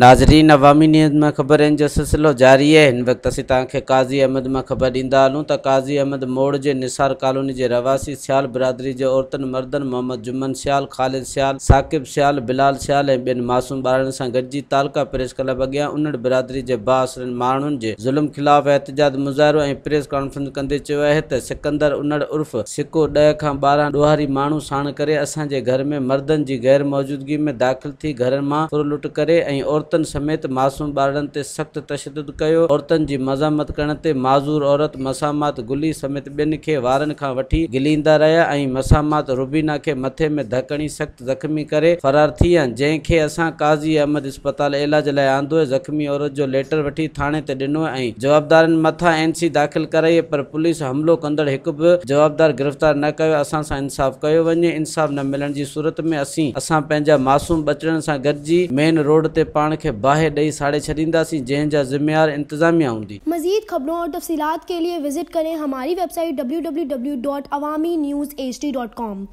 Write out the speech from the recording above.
ناظرين عوامي نيوز مان خبرن جو سلسلو جاري آهي هن وقت اسين توهان کي قاضي احمد مان خبر ڏيندا هلون ته قاضي احمد موڙ جي نثار ڪالوني جي رهواسي سيال برادري جي عورتن مردن محمد جمن سيال، خالد سيال، ثاقب سيال، بلال سيال ۽ ٻين معصوم ٻارڙن سان گڏجي تعلقه پريس ڪلب اڳيان انڙ برادري جي بااثرن ماڻهن جي ظلم خلاف احتجاج مظاهرو ۽ پريس ڪانفرنس ڪندي چيو آهي ته سڪندر انڙ عرف سڪو ڏهه کان 12 ڏوهاري ماڻهو ساڻ ڪري اسان جي گهر ۾ مردن جي غير موجودگي ۾ داخل ٿي گهرن مان ڦر لٽ ڪري ۽ عورتن سميت معصوم ٻارڙن تي سخت تشدد ڪيو، عورتن جي مزاحمت ڪرڻ تي معذور عورت مسامات گلي سميت ٻين کي وارن کان وٺي گهليندا رهيا ۽ مسامات روبينا کي مٿي ۾ ڌڪ هڻي سخت زخمي ڪري فرار ٿي ويا جنهن کي اسان قاضي احمد اسپتال علاج لاء آندو زخمي عورت جو ليٽر وٺي ٿاڻي تي ڏنو ۽ جوابدارن مٿان اين سي داخل ڪرائي پر پوليس حملو ڪندڙ هڪ به جوابدار گرفتار نه ڪيو اسان سان انصاف ڪيو وڃي انصاف نه ملڻ جي صورت ۾ اسين اسان پنهنجا معصوم ٻچڙن سان گڏجي مين روڊ تي پاڻ کي باهه ڏئي ساڙي ڇڏينداسين جنهن جا ذميوار انتظاميا هوندي. مزيد خبرون اور تفصيلات کے لئے وزٹ کریں ہماری ویب سائٹ www.awamiNewsHD.com.